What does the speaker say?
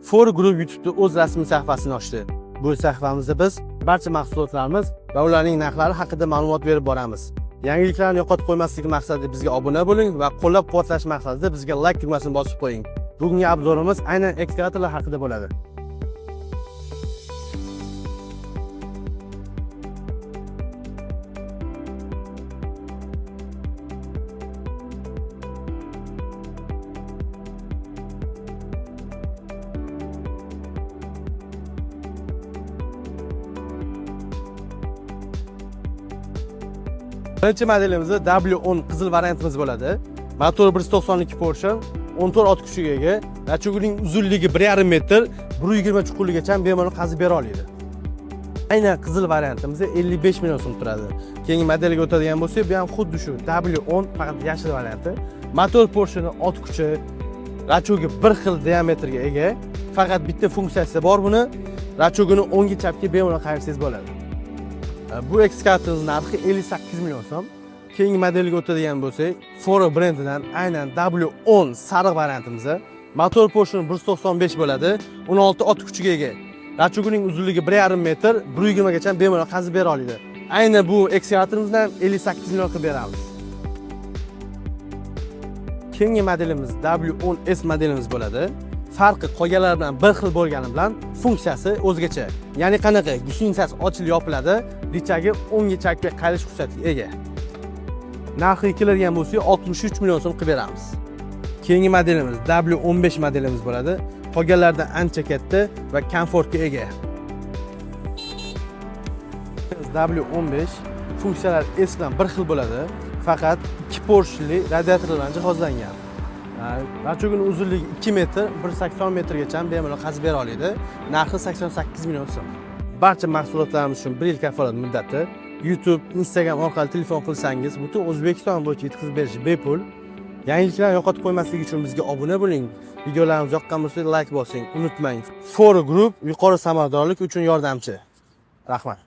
For Group YouTube'da o'z rasmiy sahifasini ochdi. Bu sahifamizda biz barcha mahsulotlarimiz va ularning narxlari haqida ma'lumot berib boramiz. Yangiliklarni yo'qotib qo'ymaslik maqsadida bizga obuna bo'ling va qo'llab-quvvatlash maqsadida bizga like tugmasini bosib qo'ying. Bugungi obzorimiz aynan ekskavatorlar haqida bo'ladi. Birinchi modelimiz W10 qizil variantimiz bo'ladi. Motor 192 Porsche, 14 ot kuchiga ega. Rachogining uzunligi 1,5 metr, 120 chuqurligacha bemalol qazib bera oladi. Aynan qizil variantimiz 55 million so'm turadi. Keyingi modelga o'tadigan bo'lsak, bu ham xuddi shu W10 faqat yashil varianti. Motor Porsche'ni ot kuchi, rachogi bir xil diametrga ega. Faqat bitta funksiyasi bor buni. Rachogini o'ngga chapga bemalol qayirsangiz bo'ladi. Bu ekskavatorning narxi 58 million so'm. Keyingi modelga o'tadigan bo'lsak, Foro brendidan aynan W10 sariq variantimiz. Motor porshini 195 bo'ladi, 16 ot kuchiga ega. Rachogining uzunligi 1,5 metr, 120 gacha bemalol qazib bera oladi. Aynan bu ekskavatorimizni ham 58 million qilib beramiz. Keyingi modelimiz W10S modelimiz bo'ladi. Farqi qolganlar bilan bir xil bo'lgani bilan funksiyasi o'zgacha. Ya'ni qanaqa? Gusensasi ochilib yopiladi, richagi o'ngga chapga qayrish xususiyatiga ega. Narxiga keladigan bo'lsak, 63 million so'm qilib beramiz. Keyingi modelimiz W15 modelimiz bo'ladi. Qolganlardan ancha katta va komfortga ega. W15 funksiyalar S bilan bir xil bo'ladi, faqat ikki porshli radiator bilan jihozlangan. Rachogini uzunligi 2 metr, 180 metrgacha bemalol qazib bera oladi. Narxi 88 million so'm. Barcha mahsulotlarimiz uchun 1 yil kafolat muddati. YouTube, Instagram orqali telefon qilsangiz, butun O'zbekiston bo'yicha yetkazib berish bepul. Yangiliklarni yo'qotib qo'ymaslik uchun bizga obuna bo'ling. Videolarimiz yoqqan bo'lsa like bosing, unutmang. Foro Group yuqori samaradorlik uchun yordamchi. Rahmat.